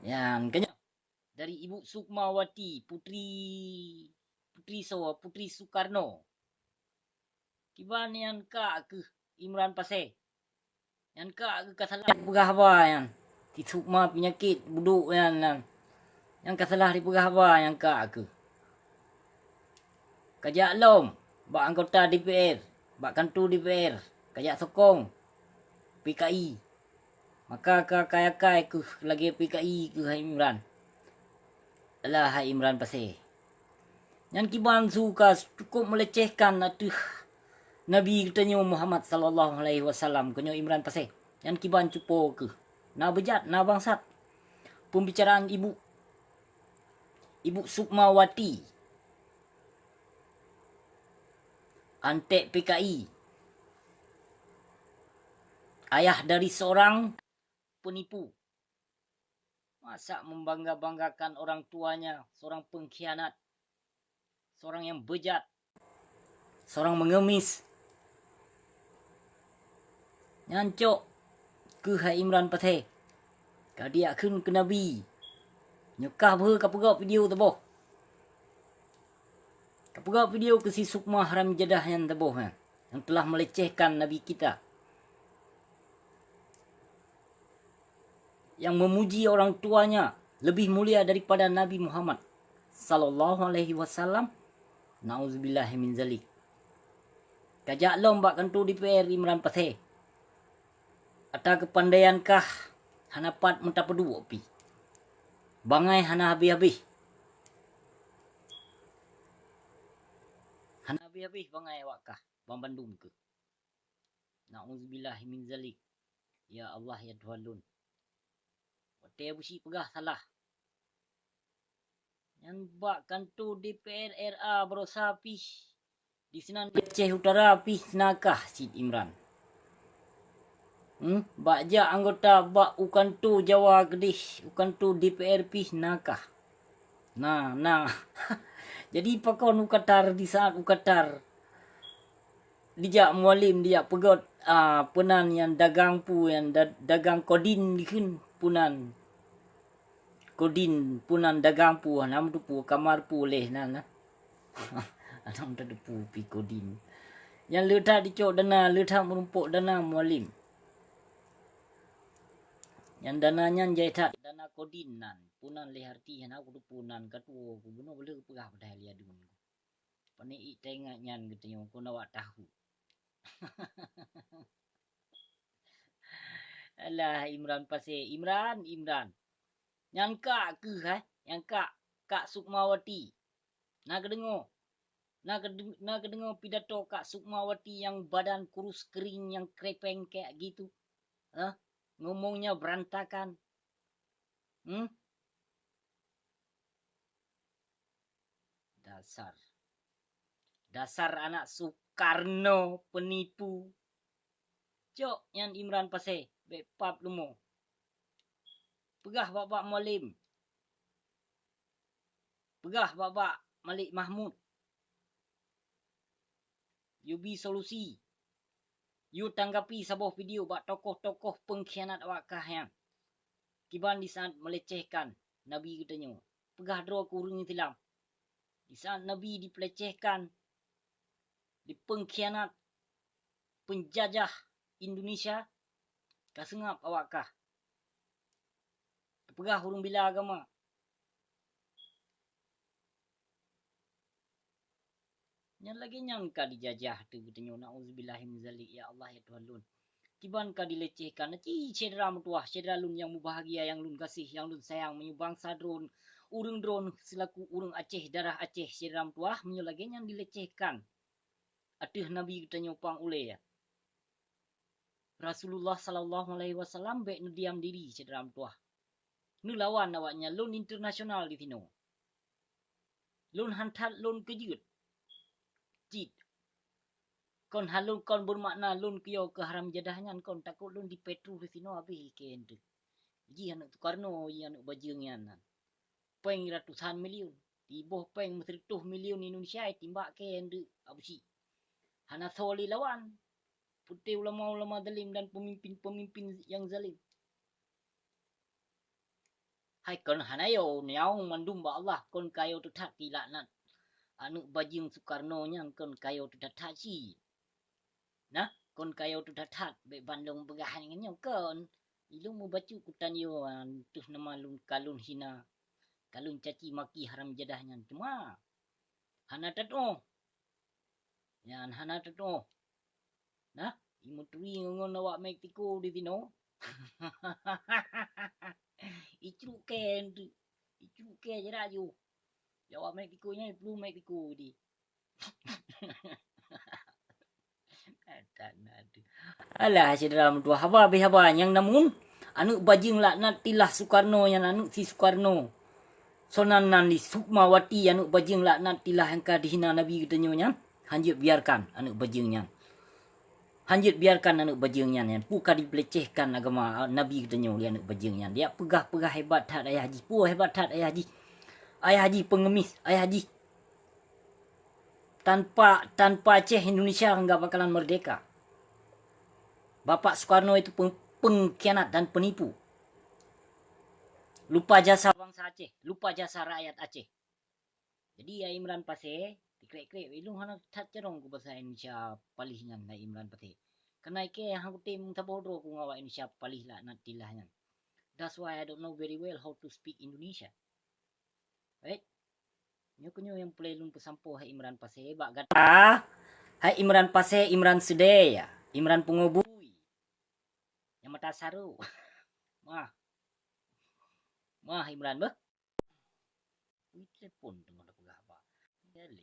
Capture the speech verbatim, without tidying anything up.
Nyan keunyoe dari Ibu Sukmawati, putri, putri soe, Putri Soekarno. Kiban nyan kak keuh Imran Pasé. Nyan kak keuh ka salah peugah haba nyan. Si Sukma peunyakét budok nyan, nyan. Nyan ka salah dipeugah haba nyan kak keuh. Ka jak lom bak anggota D P R, bak kanto D P R, ka jak sokong P K I. Maka ka akai-akai keuh lagée P K I keuh hai Imran. Alah hai Imran Pasé. Nyan kiban su ka cukup melecehkan ateueh Nabi geutanyoe Muhammad sallallahu alaihi wasallam, keunyoe Imran Pasé. Nyan kiban cupo keuh. Na beujat, na bangsat. Pembicaraan ibu, Ibu Sukmawati. Antek P K I. Ayah dari seorang penipu. Masa membangga-banggakan orang tuanya, seorang pengkhianat, seorang yang bejat, seorang mengemis. Nyan cok keuh hai Imran Pasé. Ka diyak kheun keu Nabi. Nyoe kah beuhe ka peugah video teuboh. Ka peugah video keu si Sukma haram jadah nyan teuboh nyan, yang telah melecehkan Nabi kita. Yang memuji orang tuanya lebih mulia daripada Nabi Muhammad sallallahu alaihi wasallam. Nauzubillahi min zalik. Ka jak lom bak kanto D P R Imran Pasé. Ata keupandaian kah hana pat meutapeuduek pih. Bangai hana habéh-habéh. Hana habéh-habéh bangai awak kah, banmandum keuh. Nauzubillahi min zalik. Ya Allah, ya Tuhan lôn. Watée Abu Syik peugah salah. Nyan bak kanto D P R R A baroesa pih. Disinan di Aceh Utara pih nakah cit Imran. Hmm, bak jak anggota bak u kanto Jawa keudeh, u kanto D P R pih nakah. Nah, nah. Jadi pakon u Qatar, di saat u Qatar dijak Mualem, dijak peugét, ah, peunan nyang dagang peue, nyang da-, dagang kodin dikheun peunan. Kodin peunan dagang peue, hana meuteupeue kamar peue leh nan, nah. Hana meuteupeue pi kodin. Nyang le that dicok dana, le that meurumpok dana Mualem. Nyang dana nyan jai that dana kodin nan. Peunan leh arti hana kuteupeu nan, ka tuwo kubunoe beu le peugah padahai lé aduen. Pane ik teuingat nyan geutanyoe kon awak tahu. Alah, Imran Pasé, Imran, Imran. Nyan kak keuh, eh? Nyan kak, Kak Sukmawati. Na keudeungoe? Na keude-, na keudeungoe pidato Kak Sukmawati nyang badan kurus kering nyang krepeng kayak gitu? Hah? Ngomongnya berantakan. Hmm? Dasar. Dasar anak Soekarno penipu. Cok nyan Imran Pasé, bék pap leumo. Peugah bak-bak Mualem. Peugah bak-bak Malik Mahmud. Yue bi solusi. Yue tanggapi saboh video bak tokoh-tokoh pengkhianat awak kah nyan. Kiban di saat melecehkan Nabi geutanyoe. Peugah droe keu ureuëng Islam. Di saat Nabi dipelecehkan, dipengkhianat, penjajah Indonesia, ka seungab awak kah. Peugah ureuëng bila agama. Nyan lagée nyan ka dijajah teuh geutanyoe, nauzubillahi min zalik, ya Allah, ya Tuhan lôn. Kiban ka dilecehkan, ci syedara meutuwah, syedara lôn nyang mubahgia, nyang lôn gaséh, nyang lôn sayang, meunyoe bansa droen, ureuëng droen seulaku ureuëng Aceh, darah Aceh, syedara meutuwah, meunyoe lagée nyan dilecehkan ateueh Nabi geutanyoe pang ulée. Rasulullah sallallahu alaihi wasallam bék neudiam diri, syedara meutuwah. Neulawan awak nyan, lôn internasional di sinoe. Lôn han that lôn keujeuet cit. Kon hal lôn kon beumakna lôn keuyoe keu haram jadah nyan kon, takot lôn dipetruh di sinoe habéh ikée eunteuk. Jih aneuëk Soekarno, jih aneuëk bajeueng nyan nan. Péng ratusan miliun, tiboh péng meusireutoh miliun Indonesia timbak kée eunteuk Abusyik. Hana soe lé lawan. Peuté ulama-ulama zalim dan pemimpin-pemimpin yang zalim. Hai kon hana yo, nyawa mandum bak Allah, kon kayo teuthat tilaknat. Aneuk bajeueng Sukarno nyan kon kayo teuthat-that cit. Nah, kon kayo teuthat-that, bèk bandong peugah ngon nyoe kon. Ilôn mubacut kutan yo, ah, teuh nama lôn kalon hina, kalon caci maki haram jadah nyan. Cuma hana tatuoh. Nyan hana tatuoh. Nah, imeuturi ngon awak Meksiko di sinoe. Icruk kèe tu. Icruk kèe je dah ju. Awak Meksiko nyan iplu Meksiko di. Alah, syedara meutuah, haba beh haba nyang namun aneuk bajeueng laknatillah Sukarno nyan, aneuk si Sukarno. Sonan nan di Sukmawati, aneuk bajeueng laknatillah nyang ka dihina Nabi geutanyoe nyan. Hanjeuet biarkan aneuk bajeueng nyan. Hanjeuet biarkan aneuk bajeueng nyan, nyan. Pu ka dipeulecehkan agama, a, Nabi geutanyoe lé aneuk bajeueng nyan. Dia peugah-peugah hebat that ayah jih. Pu hebat that ayah jih. Ayah jih pengemis, ayah jih. Tanpa, tanpa Aceh, Indonesia enggak bakalan merdeka. Bapak Soekarno itu peng-, pengkhianat dan penipu. Lupa jasa bangsa Aceh, lupa jasa rakyat Aceh. Jadi, ya Imran Pasé, dikrek-krek, ilôn hana that carông ku bahasa Indonesia palih nyan, ya Imran Pasé. Karena ikei hana kutem saboh droe ku ngon awak Indonesia palih laknatillah nyan. That's why I don't know very well how to speak Indonesia. Right? Nyoe keunyoe nyang peureulèe lôn peusampoe hai Imran Pasé bak gata. Hai Imran Pasé, Imran Seudé, ya. Imran Pungo Bui. Nyang mata sarô. Mah. Mah Imran beuh. Ui, telepon teungoh tapeugah haba. Jadi,